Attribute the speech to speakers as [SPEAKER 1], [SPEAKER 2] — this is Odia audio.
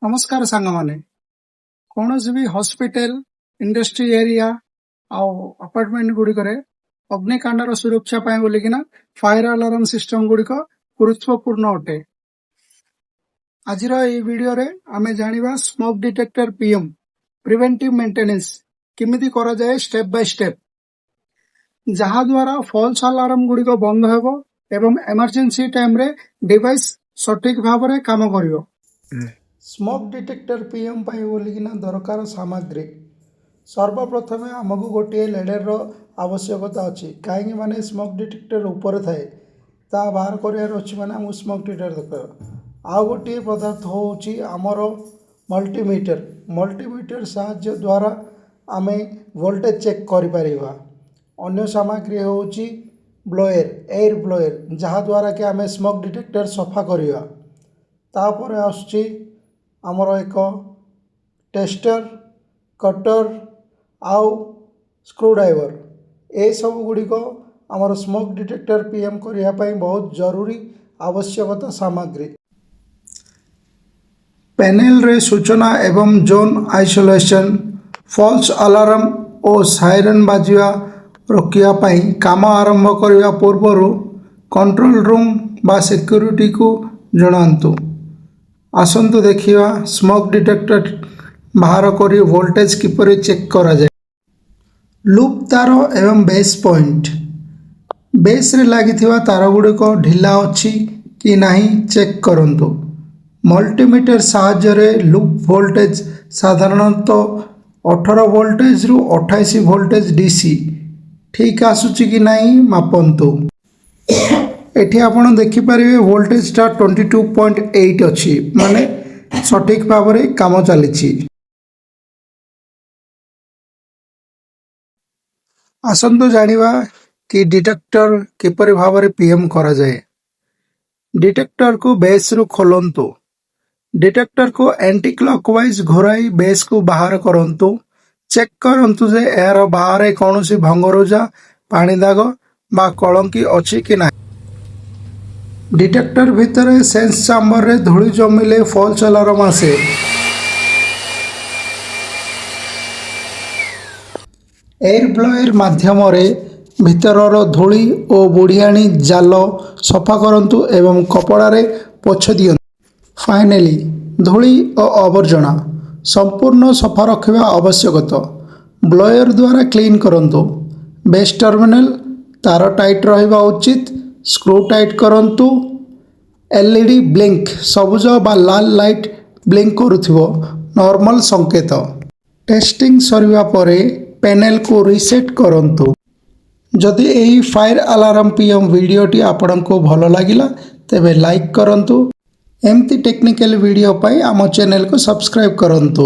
[SPEAKER 1] ନମସ୍କାର ସାଙ୍ଗମାନେ। କୌଣସି ବି ହସ୍ପିଟାଲ, ଇଣ୍ଡଷ୍ଟ୍ରି ଏରିଆ ଆଉ ଆପାର୍ଟମେଣ୍ଟ ଗୁଡ଼ିକରେ ଅଗ୍ନିକାଣ୍ଡର ସୁରକ୍ଷା ପାଇଁ ବୋଲିକିନା ଫାୟାର ଆଲାର୍ମ ସିଷ୍ଟମ ଗୁଡ଼ିକ ଗୁରୁତ୍ୱପୂର୍ଣ୍ଣ ଅଟେ। ଆଜିର ଏହି ଭିଡିଓରେ ଆମେ ଜାଣିବା smoke detector PM preventive maintenance କେମିତି କରାଯାଏ ଷ୍ଟେପ ବାଇ ଷ୍ଟେପ, ଯାହା ଦ୍ୱାରା ଫଲ୍ସ ଆଲାର୍ମ ଗୁଡ଼ିକ ବନ୍ଦ ହେବ ଏବଂ ଏମର୍ଜେନ୍ସି ଟାଇମରେ ଡିଭାଇସ ସଠିକ ଭାବରେ କାମ କରିବ। ସ୍ମୋକ୍ ଡିଟେକ୍ଟର ପିଏମ୍ ପାଇଁ ବୋଲିକିନା ଦରକାର ସାମଗ୍ରୀ। ସର୍ବପ୍ରଥମେ ଆମକୁ ଗୋଟିଏ ଲେଡରର ଆବଶ୍ୟକତା ଅଛି, କାହିଁକି ମାନେ ସ୍ମୋକ୍ ଡିଟେକ୍ଟର ଉପରେ ଥାଏ, ତା ବାହାର କରିବାର ଅଛି, ମାନେ ଆମକୁ ସ୍ମୋକ୍ ଡିଟେକ୍ଟର ଦରକାର। ଆଉ ଗୋଟିଏ ପଦାର୍ଥ ହେଉଛି ଆମର ମଲ୍ଟିମିଟର। ମଲ୍ଟିମିଟର ସାହାଯ୍ୟ ଦ୍ୱାରା ଆମେ ଭୋଲ୍ଟେଜ ଚେକ୍ କରିପାରିବା। ଅନ୍ୟ ସାମଗ୍ରୀ ହେଉଛି ବ୍ଲୋୟର, ଏୟାର ବ୍ଲୋୟର, ଯାହାଦ୍ୱାରା କି ଆମେ ସ୍ମୋକ୍ ଡିଟେକ୍ଟର ସଫା କରିବା। ତାପରେ ଆସୁଛି ଆମର ଏକ ଟେଷ୍ଟର, କଟର ଆଉ ସ୍କ୍ରୁ ଡ୍ରାଇଭର। ଏସବୁ ଗୁଡ଼ିକ ଆମର ସ୍ମୋକ୍ ଡିଟେକ୍ଟର ପିଏମ୍ କରିବା ପାଇଁ ବହୁତ ଜରୁରୀ ଆବଶ୍ୟକତା ସାମଗ୍ରୀ। ପ୍ୟାନେଲରେ ସୂଚନା ଏବଂ ଜୋନ୍ ଆଇସୋଲେସନ୍, ଫଲ୍ସ ଆଲାର୍ମ ଓ ସାଇରନ୍ ବାଜିବା ରୋକିବା ପାଇଁ କାମ ଆରମ୍ଭ କରିବା ପୂର୍ବରୁ କଣ୍ଟ୍ରୋଲ ରୁମ୍ ବା ସିକ୍ୟୁରିଟିକୁ ଜଣାନ୍ତୁ। ଆସନ୍ତୁ ଦେଖିବା, ସ୍ମୋକ୍ ଡିଟେକ୍ଟର ବାହାର କରି ଭୋଲ୍ଟେଜ କିପରି ଚେକ୍ କରାଯାଏ। ଲୁପ୍ ତାର ଏବଂ ବେସ୍ ପଏଣ୍ଟ। ବେସ୍ରେ ଲାଗିଥିବା ତାରଗୁଡ଼ିକ ଢିଲା ଅଛି କି ନାହିଁ ଚେକ୍ କରନ୍ତୁ। ମଲ୍ଟିମିଟର ସାହାଯ୍ୟରେ ଲୁପ୍ ଭୋଲ୍ଟେଜ, ସାଧାରଣତଃ 18 ଭୋଲ୍ଟେଜରୁ 28 ଭୋଲ୍ଟେଜ ଡିସି, ଠିକ୍ ଆସୁଛି କି ନାହିଁ ମାପନ୍ତୁ। ଏଠି ଆପଣ ଦେଖିପାରିବେ, ଭୋଲ୍ଟେଜଟା 22.8 ଅଛି, ମାନେ ସଠିକ୍ ଭାବରେ କାମ ଚାଲିଛି। ଆସନ୍ତୁ ଜାଣିବା କି ଡିଟେକ୍ଟର କିପରି ଭାବରେ ପିଏମ୍ କରାଯାଏ। ଡିଟେକ୍ଟରକୁ ବେସ୍ରୁ ଖୋଲନ୍ତୁ। ଡିଟେକ୍ଟରକୁ ଆଣ୍ଟି କ୍ଲକୱାଇଜ ଘୁରାଇ ବେସ୍କୁ ବାହାର କରନ୍ତୁ। ଚେକ୍ କରନ୍ତୁ ଯେ ଏହାର ବାହାରେ କୌଣସି ଭଙ୍ଗାରୁଜା, ପାଣି ଦାଗ ବା କଳଙ୍କି ଅଛି କି ନାହିଁ। ଡିଟେକ୍ଟର ଭିତରେ ସେନ୍ସ ଚାମ୍ବରରେ ଧୂଳି ଜମିଲେ ଫଲ୍ସ ଆଲାର୍ମ ଆସେ। ଏୟାର ବ୍ଲୋୟର ମାଧ୍ୟମରେ ଭିତରର ଧୂଳି ଓ ବୁଢ଼ିଆଣୀ ଜାଲ ସଫା କରନ୍ତୁ ଏବଂ କପଡ଼ାରେ ପୋଛି ଦିଅନ୍ତୁ। ଫାଇନାଲି, ଧୂଳି ଓ ଆବର୍ଜନା ସମ୍ପୂର୍ଣ୍ଣ ସଫା ରଖିବା ଆବଶ୍ୟକତା। ବ୍ଲୋୟର ଦ୍ୱାରା କ୍ଲିନ୍ କରନ୍ତୁ। ବେସ୍ ଟର୍ମିନାଲ ତାର ଟାଇଟ୍ ରହିବା ଉଚିତ। ସ୍କ୍ରୁ ଟାଇଟ୍ କରନ୍ତୁ। ଏଲ୍ଇଡି ବ୍ଲିଙ୍କ, ସବୁଜ ବା ଲାଲ ଲାଇଟ୍ ବ୍ଲିଙ୍କ କରୁଥିବ, ନର୍ମାଲ ସଂକେତ। ଟେଷ୍ଟିଂ ସରିବା ପରେ ପ୍ୟାନେଲକୁ ରିସେଟ୍ କରନ୍ତୁ। ଯଦି ଏହି ଫାୟାର ଆଲାର୍ମ ପିଏମ୍ ଭିଡ଼ିଓଟି ଆପଣଙ୍କୁ ଭଲ ଲାଗିଲା, ତେବେ ଲାଇକ୍ କରନ୍ତୁ। ଏମିତି ଟେକ୍ନିକାଲ ଭିଡ଼ିଓ ପାଇଁ ଆମ ଚ୍ୟାନେଲକୁ ସବସ୍କ୍ରାଇବ୍ କରନ୍ତୁ।